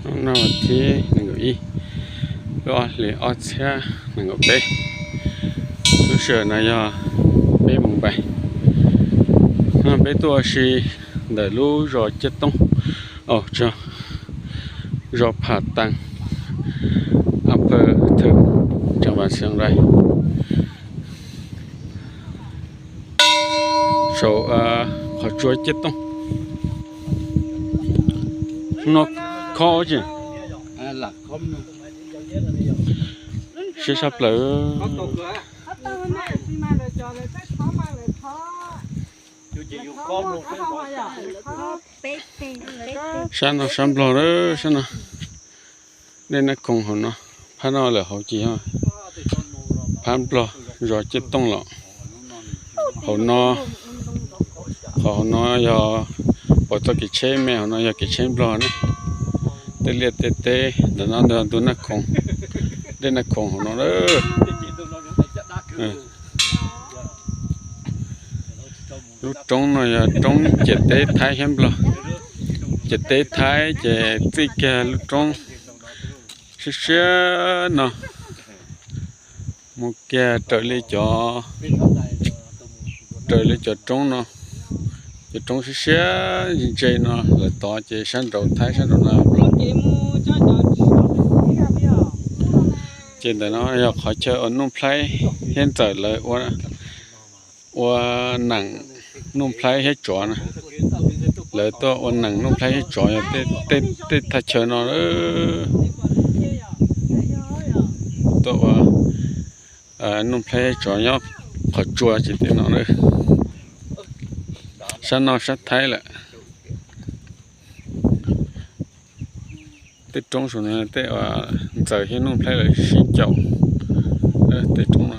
Hnub no vas thib nees nkaum ib, lub ob hlis ob txhiab nees nkaum peb. Lub sij hawm no yog peb moos npaim. Hnub no peb tuaj ua si ntawm lub zos Ciaj Tooj, zos Pham Taas, a pha thawm, tseem vas xeev rais, saum qhov tsua Ciaj Tooj. No khob tsi, siab tshaj plaws. Sab no sab Nplog lawm, sab no. Dej Naj Khoom hauv no, phab no lawm hauv ces yog phab Nplog, zos Ciaj Tooj los. Hauv no, qhov hauv no yog pom txoj kev tsheb me, hauv no yog kev tsheb Nplog ne. Tej liaj tej teb ntawm no ntug Naj Khoom, Dej Naj Khoom hauv no lawm. Lub roob no yog roob ciam teb Thaib thiab Nplog. Ciam teb Thaib ces txij kiag lub roob siab siab no mus kiag raws li cov, raws li cov roob no, cov roob siab siab ntse ntse no lawm tod ces sab nraud Thaib sab nraud no Nplog. Ces ntawm no yog qhov chaw uas Nuj Nplhaib thiab Ntxawm lawv ua neem, Nuj Nplhaib thiab Tsov na. Lawv tuaj ua neem Nuj Nplhaib thiab Tsov yog tej thaj chaw no. Tuaj ua Nuj Nplhaib thiab Tsov nyob qhov tsua ces tej no na. Sab no sab Thaib lawm. Tej roob saum no tej Ntxawm thiab Nuj Nplhaib lawv sib caum tej roob no.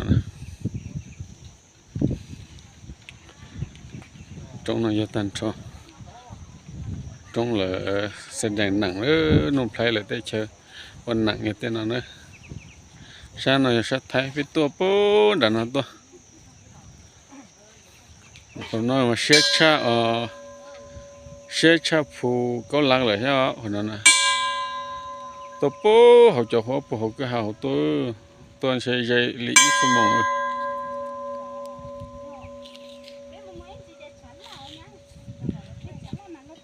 Roob no yog tag nrho roob lawv xa dees neem, Nuj Nplhaib lawv teb chaws ua neem yog tej no na. Sab no yog sab Thaib, peb tuaj puag nram no tuaj. Hauv no mas siab tshaj, siab tshaj Phu Kaub Lav lawm thiab hauv no na. Tuaj puag hauv cov huab puag hauv kwj ha hauv tuaj, tuaj ntshe ze li ib xuab moos.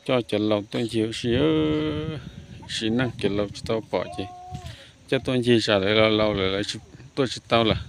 Coj cov laus tuaj ncig ua si, sim neej cov laus tsis tau pom ces coj tuaj ncig tsam lawv laus laus lawm lawv tuaj tsis tau lawm.